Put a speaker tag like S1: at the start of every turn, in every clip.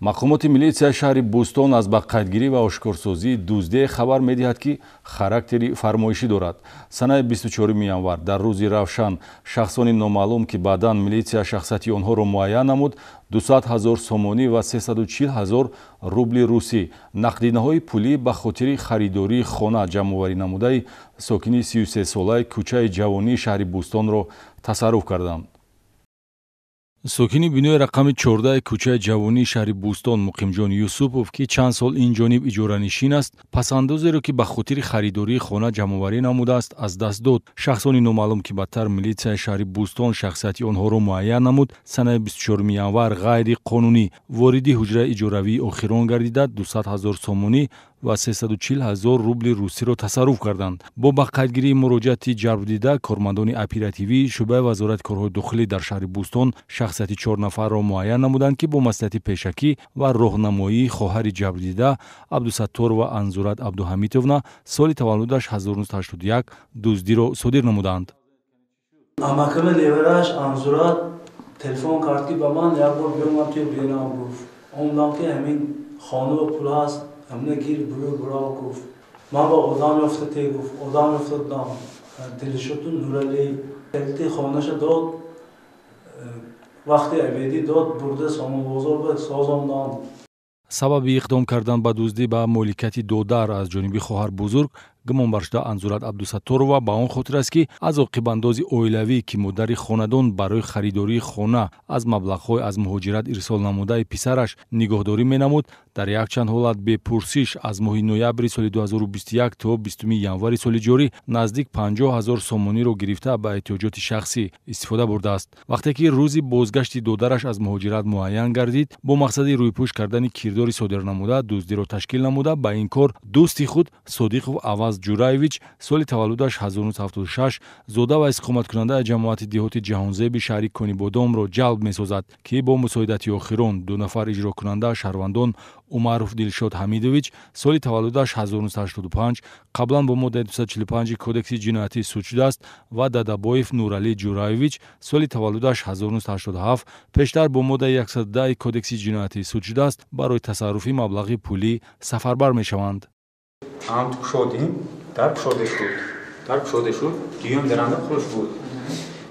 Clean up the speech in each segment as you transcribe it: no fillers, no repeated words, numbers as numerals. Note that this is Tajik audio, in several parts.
S1: Мақомоти милитсияи шаҳри Бӯстон аз ба қайдгирӣ ва ошкорсозии дуздие хабар медиҳад, ки характери фармоишӣ дорад. Санаи 24 январ дар рӯзи равшан шахсони номаълум, ки баъдан милитсия шахсияти онҳоро муайян намуд, 200 ҳазор сомонӣ ва 340 ҳазор рубли русӣ нақдинаҳои пулӣ ба хотири харидории хона ҷамъоварӣ намудаи сокини 33-солаи кӯчаи Ҷавонии шаҳри Бӯстонро тасарруф карданд. Сокини бинои рақами 14 кӯчаи Ҷавонии шаҳри Бӯстон Муқимҷон Юсупов, ки чанд сол ин ҷониб иҷоранишин аст, пасандозеро, ки ба хотири харидории хона ҷамъоварӣ намудааст, аз даст дод. Шахсони номаълум, ки баъдтар милитсияи шаҳри Бӯстон шахсияти онҳоро муайян намуд, санаи 24 январ ғайриқонунӣ вориди ҳуҷраи иҷоравии охирон гардида, 200 ҳазор сомонӣ ва 340 ҳазор рубли русиро тасарруф карданд. Бо ба қайдгирии муроҷиати ҷалбдида, кормандони оперативии шӯъбаи Вазорати корҳои дохилӣ дар шаҳри Бӯстон шахсияти 4 нафарро муайян намуданд, ки бо маслиҳати пешакӣ ва роҳнамоии хоҳари ҷалбдида Абдусатторова Анзурат Абдуҳамитовна, соли таваллудаш 1981, дуздиро содир намуданд.
S2: Амаками невараш Анзурат телефон кард, ки ба ман як бор биёмам, туи бинам, гуфт. Омдам, ки ҳамин хона пул ҳаст, ҳамина гир, буру бурав, гуфт. Ман ба одам ёфта те, гуфт. Одам ёфта додам, Дилшоту Нуралӣ. Калити хонаша дод, вақти обедӣ дод, бурда Сомонбозор ба созондам.
S1: Сабаби иқдом кардан ба дуздӣ ба моликияти додар аз ҷониби хоҳар бузург гумонбаршуда Анзурат Абдусатторова ба он хотир аст, ки аз оқибандози оилавӣ, ки модари хонадон барои харидории хона аз маблағҳои аз муҳоҷират ирсол намудаи писараш нигоҳдорӣ менамуд, дар якчанд ҳолат бепурсиш аз моҳи ноябри соли 2021 то 20 январи соли ҷорӣ наздик 50 ҳазор сомониро гирифта, ба эҳтиёҷоти шахсӣ истифода бурдааст. Вақте ки рӯзи бозгашти додараш аз муҳоҷират муайян гардид, бо мақсади рӯйпӯш кардани кирдори содирнамуда дуздиро ташкил намуда, ба ин кор дӯсти худ Содиқов Аваз Ҷураевич, соли таваллудаш 1976, зода ва истиқоматкунандаи ҷамоати деҳоти Ҷаҳонзеби шаҳри Конибодомро ҷалб месозад, ки бо мусоидати охирон ду нафар иҷрокунанда шаҳрвандон Умаров Дилшод Ҳамидович, соли таваллудаш 1985, қаблан бо моддаи 245 Кодекси ҷиноятӣ суд шудааст, ва Дадабоев Нуралӣ Ҷураевич, соли таваллудаш 1987, пештар бо моддаи 110 Кодекси ҷиноятӣ суд шудааст, барои тасарруфи маблағи пулӣ сафарбар мешаванд.
S3: Амт кушодем, дар кушода шуд, дар кушода шуд, дуюм даранда хурш буд.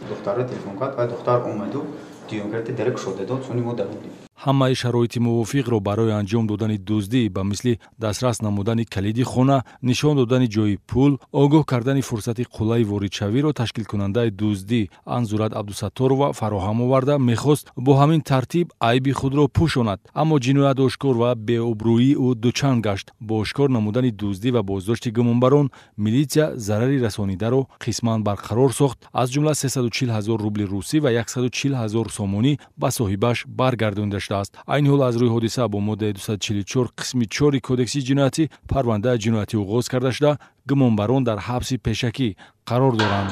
S3: Духтарро телефон кард ва духтар омаду дуюм карда дар кушода дод, сони мо даромадем.
S1: Ҳамаи шароити мувофиқро барои анҷом додани дуздӣ, ба мисли дастрас намудани калиди хона, нишон додани ҷои пул, огоҳ кардани фурсати қуллаи воридшавиро ташкилкунандаи дуздӣ Анзурат Абдусатторова фароҳам оварда, мехост бо ҳамин тартиб айби худро пӯшонад. Аммо ҷиноят ошкор ва беобрӯии ӯ дучанд гашт. Бо ошкор намудани дуздӣ ва боздошти гумонбарон милитсия зарари расонидаро қисман барқарор сохт, аз ҷумла 340 ҳазор рубли русӣ ва 140 ҳазор сомонӣ ба соҳибаш баргардонида шудааст. Айни ҳол аз рӯи ҳодиса бо моддаи 244 қисми 4 Кодекси ҷиноятӣ парвандаи ҷиноятӣ оғоз карда шуда, гумонбарон дар ҳабси пешакӣ қарор доранд.